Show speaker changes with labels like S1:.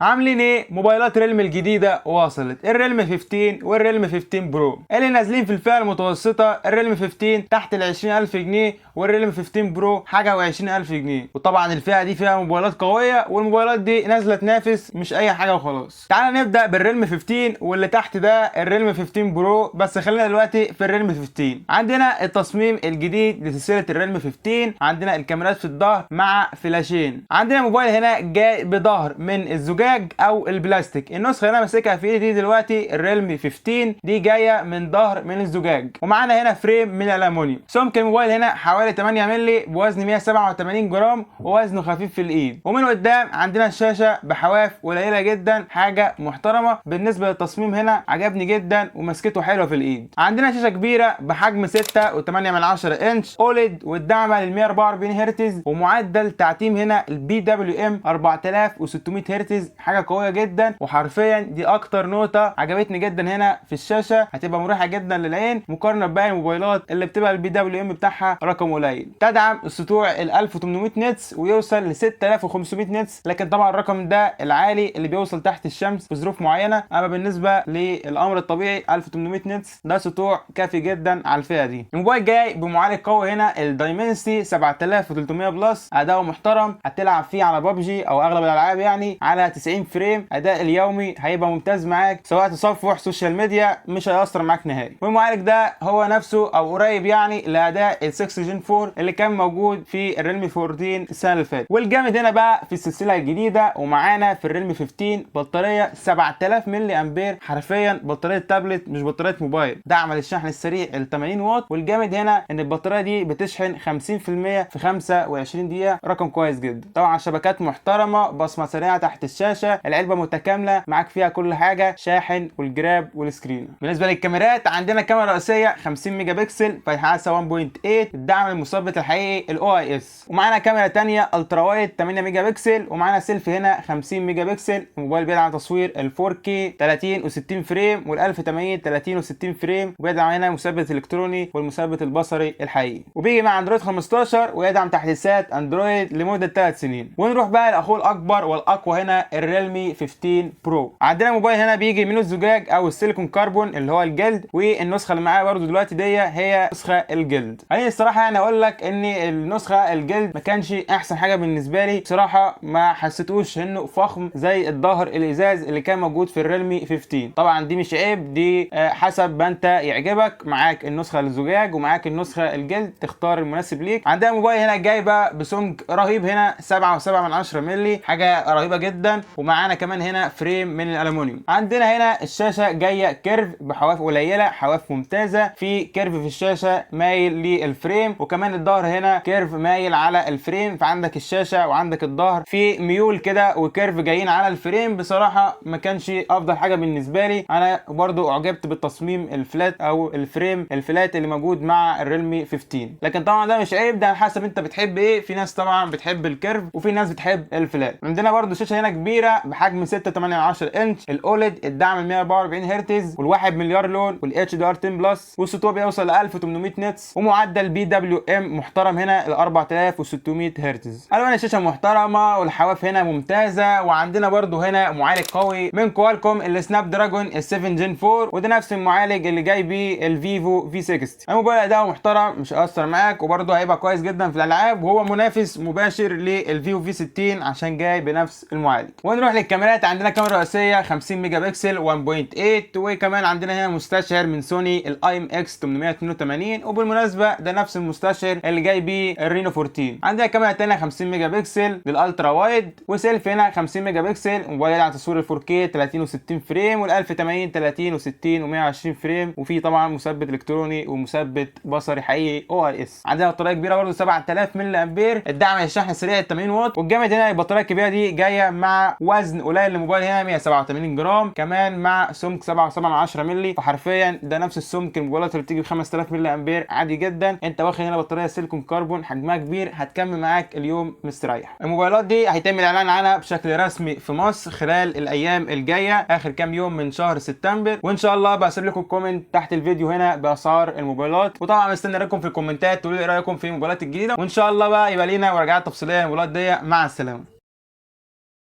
S1: عاملين ايه؟ موبايلات Realme الجديدة وصلت، ال Realme 15 وال Realme 15 Pro اللي نازلين في الفئة المتوسطه. ال Realme 15 تحت ال 20000 جنيه وال Realme 15 Pro حاجة و20000 جنيه. وطبعا الفئة دي فيها موبايلات قويه، والموبايلات دي نازله تنافس مش اي حاجة وخلاص. تعال نبدا بال Realme 15، واللي تحت ده ال Realme 15 Pro، بس خلينا دلوقتي في ال Realme 15. عندنا التصميم الجديد لسلسلة ال Realme 15، عندنا الكاميرات في الظهر مع فلاشين. عندنا موبايل هنا جاي بظهر من الزجاج او البلاستيك. النسخة اللي انا ماسكها في ايدي دلوقتي ال Realme 15 دي جاية من ظهر من الزجاج، ومعانا هنا frame من الالومنيوم. سمك الموبايل هنا حوالي 8 مللي بوزن 187 جرام، ووزنه خفيف في الايد. ومن قدام عندنا الشاشة بحواف قليله جدا، حاجة محترمه. بالنسبة للتصميم هنا عجبني جدا ومسكته حلوة في الايد. عندنا شاشة كبيرة بحجم 6.8 من 10 انش OLED، والدعم لل 144 هرتز، ومعدل تعتيم هنا ال PWM 4600 هرتز، حاجة قوية جدا. وحرفيا دي اكتر نقطة عجبتني جدا هنا في الشاشه، هتبقى مريحه جدا للعين مقارنة بباقي الموبايلات اللي بتبقى ال PWM بتاعها رقم قليل. تدعم السطوع ال 1800 nits ويوصل ل 6500 nits، لكن طبعا الرقم ده العالي اللي بيوصل تحت الشمس في ظروف معينه. اما بالنسبة للامر الطبيعي 1800 nits ده سطوع كافي جدا على الفئة دي. الموبايل جاي بمعالج قوي هنا ال Dimensity 7300 Plus، اداؤه محترم، هتلعب فيه على بابجي او اغلب الالعاب يعني على 90 frame. اداء اليومي هيبقى ممتاز معاك، سواء تصفح social media مش هيأثر معاك نهائي. والمعالج ده هو نفسه او قريب يعني لاداء ال 6 Gen 4 اللي كان موجود في ال Realme 14 السنة اللي فاتت. والجامد هنا بقى في السلسلة الجديدة ومعانا في ال Realme 15 بطارية 7000 ملي امبير، حرفيا بطارية تابلت مش بطارية موبايل، دعم للشحن السريع ال 80 واط. والجامد هنا ان البطارية دي بتشحن 50% في 25 دقيقه، رقم كويس جدا. طبعا شبكات محترمه، بصمة سريعة تحت الشاشه، العلبة متكاملة معاك فيها كل حاجه، شاحن والجراب وال screen. بالنسبة للكاميرات عندنا كاميرا رئيسية 50 ميجا بكسل في 1.8، الدعم المثبت الحقيقي ال OIS، ومعانا كاميرا ثانية ultra wide 8 ميجا بكسل، ومعانا سيلفي هنا 50 ميجا بكسل. الموبايل بيدعم تصوير ال 4K 30 و60 frame وال 1080 30 و60 frame، وبيدعم هنا مثبت الكتروني والمثبت البصري الحقيقي، وبيجي مع اندرويد 15 ويدعم تحديثات اندرويد لمدة 3 سنين. ونروح بقى لاخوه الاكبر والاقوى هنا ال Realme 15 Pro. عندنا موبايل هنا بيجي من الزجاج او ال silicon carbon اللي هو الجلد، والنسخة اللي معايا برده دلوقتي دي هي نسخه الجلد. يعني الصراحة يعني اقول لك ان النسخة الجلد ما كانش احسن حاجة بالنسبة لي بصراحه، ما حسيتوش انه فخم زي الظهر الازاز اللي كان موجود في ال Realme 15. طبعا دي مش عيب، دي حسب ما انت يعجبك، معاك النسخة الزجاج ومعاك النسخة الجلد، تختار المناسب ليك. عندنا موبايل هنا جايبه بسمك رهيب هنا 7.7 من 10 مللي، حاجة رهيبة جدا. ومعانا كمان هنا frame من الالومنيوم. عندنا هنا الشاشة جاية curve بحواف قليله، حواف ممتازه، في curve في الشاشة مايل لل frame، وكمان الظهر هنا curve مايل على ال frame. فعندك الشاشة وعندك الظهر في ميول كده و curve جايين على ال frame. بصراحة ما كانش افضل حاجة بالنسبة لي، انا برضو اعجبت بالتصميم ال flat او ال frame ال flat اللي موجود مع ال Realme 15، لكن طبعا ده مش عيب، ده على حسب انت بتحب ايه. في ناس طبعا بتحب ال curve وفي ناس بتحب ال flat. عندنا برضو شاشة هنا كبيرة بحجم 6.8 انش ال OLED، الدعم 144 هرتز وال1 مليار لون وال HDR 10 Plus، والسطوع بيوصل ل 1800 nits، ومعدل PWM محترم هنا ال 4600 هرتز. الوان الشاشة محترمه والحواف هنا ممتازه. وعندنا برضو هنا معالج قوي من Qualcomm ال Snapdragon ال 7 Gen 4، وده نفس المعالج اللي جاي بيه ال Vivo V60. الموبايل اداؤه محترم مش هيأثر معاك، وبرضه هيبقى كويس جدا في الالعاب، وهو منافس مباشر لل Vivo V60 عشان جاي بنفس المعالج. ونروح للكاميرات. عندنا كاميرا رئيسية 50 ميجا بكسل 1.8، وكمان عندنا هنا مستشعر من سوني ال IMX 882، وبالمناسبة ده نفس المستشعر اللي جاي بيه ال Reno 14. عندنا كاميرا ثانية 50 ميجا بكسل لل ultra wide، وسيلفي هنا 50 ميجا بكسل. موبايل يدعم تصوير ال 4K 30 و60 frame وال 1080 30 و60 و120 frame، وفي طبعا مثبت الكتروني ومثبت بصري حقيقي OIS. عندنا بطارية كبيرة برده 7000 ملي امبير، الدعم للشحن السريع 80 واط. والجامد هنا البطارية الكبيرة دي جاية مع وزن قليل للموبايل هنا 187 جرام، كمان مع سمك 7.7 مللي، فحرفيا ده نفس السمك الموبايلات اللي بتيجي ب 5000 ملي امبير عادي جدا. انت واخد هنا بطارية silicon carbon حجمها كبير، هتكمل معاك اليوم مستريح. الموبايلات دي هيتم الاعلان عنها بشكل رسمي في مصر خلال الايام الجاية، اخر كام يوم من شهر سبتمبر، وان شاء الله بسيب لكم comment تحت الفيديو هنا باسعار الموبايلات. وطبعا مستني رايكم في الكومنتات، تقولوا لي رايكم في الموبايلات الجديده، وان شاء الله بقى يبقى لينا مراجعات تفصيلية للموبايلات دي. مع السلامة.